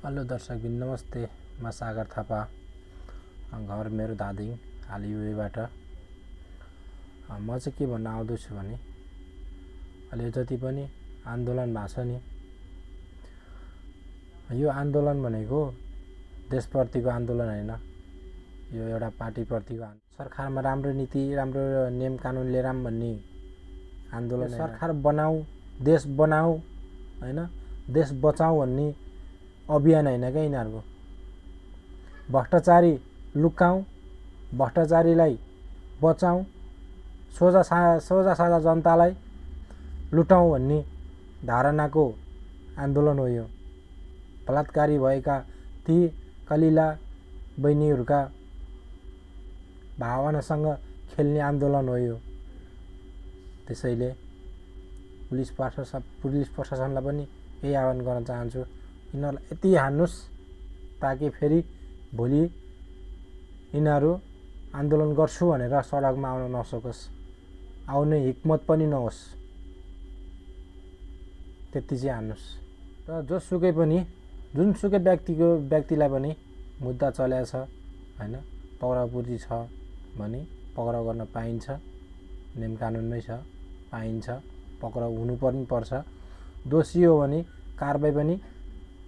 Hello दर्शकबिन नमस्ते। म सागर थापा, घर मेरो धादिङ, हाल युएबाट। म चाहिँ के भन्न आउँदैछु भने अहिले जति पनि आन्दोलन भएको छ नि, यो आन्दोलन भनेको देशप्रतिको आन्दोलन होइन, यो एउटा पार्टीप्रतिको सरकारमा राम्रो नीति राम्रो नियम कानुन लिएर आऊँ भन्ने आन्दोलन। सरकार बनाऊ, देश बनाऊ होइन, देश बचाऊ भन्ने अभियान होइन क्या यिनीहरूको। भ्रष्टाचारी लुकाऊ, भ्रष्टाचारीलाई बचाऊ, सोझा साझा जनतालाई लुटाऊ भन्ने धारणाको आन्दोलन हो यो। बलात्कारी भएका ती कलिला बहिनीहरूका भावनासँग खेल्ने आन्दोलन हो यो। त्यसैले पुलिस प्रशासनलाई पनि यही आह्वान गर्न चाहन्छु, यिनीहरूलाई यति हान्नुस् ताकि फेरि भोलि यिनीहरू आन्दोलन गर्छु भनेर सडकमा आउन नसकोस्, आउने हिक्मत पनि नहोस्, त्यति चाहिँ हान्नुस्। र जोसुकै पनि जुनसुकै व्यक्तिलाई पनि मुद्दा चलेको छ होइन, पक्राउपुर्जी छ भने पक्राउ गर्न पाइन्छ, नियम कानुनमै छ, पाइन्छ, पक्राउ हुनु पनि पर्छ। दोषी हो भने कारबाही पनि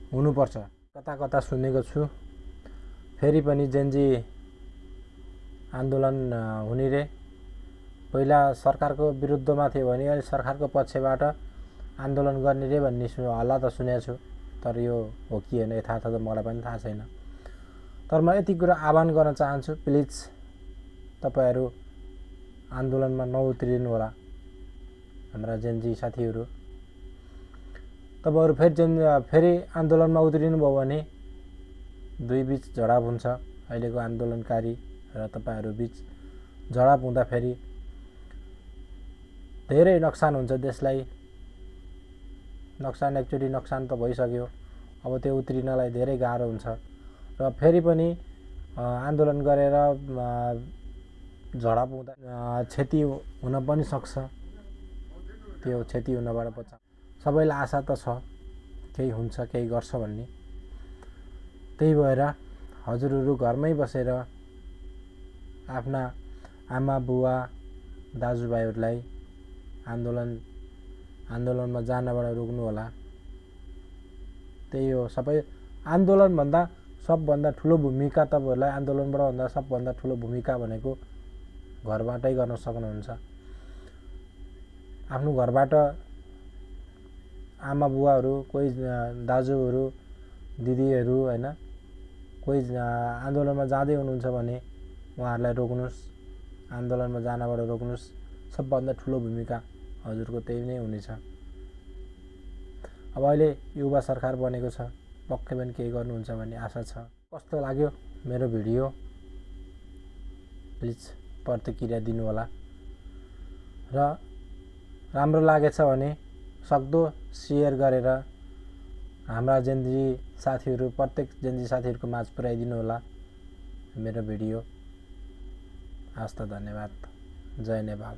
हुनुपर्छ। कता कता सुनेको छु फेरि पनि जेनजी आन्दोलन हुने रे। पहिला सरकारको विरुद्धमा थियो भने अहिले सरकारको पक्षबाट आन्दोलन गर्ने रे भन्ने हल्ला त सुनेको छु, तर यो हो कि होइन यथार्थ त मलाई पनि थाहा छैन। तर म यति कुरा आह्वान गर्न चाहन्छु, प्लिज तपाईहरू आन्दोलनमा नउत्रिनु होला। हाम्रा जेनजी साथीहरू, तपाईहरू फेरि आन्दोलनमा उत्रिनु भयो भने दुई बीच झडप हुन्छ। अहिलेको आन्दोलनकारी र तपाईहरू बीच झडप हुँदाखेरि धेरै नोक्सान हुन्छ देशलाई। नोक्सान एक्चुअली नोक्सान त भइसक्यो, अब त्यो उत्रिनलाई धेरै गाह्रो हुन्छ। र फेरि पनि आन्दोलन गरेर झडप हुँदा क्षति हुन पनि सक्छ। त्यो क्षति हुनबाट बचाउ सबैलाई आशा त छ केही हुन्छ केही गर्छ भन्ने। त्यही भएर हजुरहरू घरमै बसेर आफ्ना आमा बुवा दाजुभाइहरूलाई आन्दोलनमा जानबाट रोक्नु होला। त्यही हो, सबै आन्दोलनभन्दा सबभन्दा ठुलो भूमिका तपाईँहरूलाई आन्दोलनबाट भन्दा सबभन्दा ठुलो भूमिका भनेको घरबाटै गर्न सक्नुहुन्छ। आफ्नो घरबाट आमा बुवाहरू, कोही दाजुहरू दिदीहरू होइन, कोही आन्दोलनमा जाँदै हुनुहुन्छ भने उहाँहरूलाई रोक्नुहोस्, आन्दोलनमा जानबाट रोक्नुहोस्। सबभन्दा ठुलो भूमिका हजुरको त्यही नै हुनेछ। अब अहिले युवा सरकार बनेको छ, पक्कै पनि केही गर्नुहुन्छ भन्ने आशा छ। कस्तो लाग्यो मेरो भिडियो प्लिज प्रतिक्रिया दिनु होला। र राम्रो लागेछ भने सक्दो सेयर गरेर हाम्रा जेनजी साथीहरू, प्रत्येक जेनजी साथीहरूको माझ पुर्याइदिनु होला मेरो भिडियो। हस्त धन्यवाद। जय नेपाल।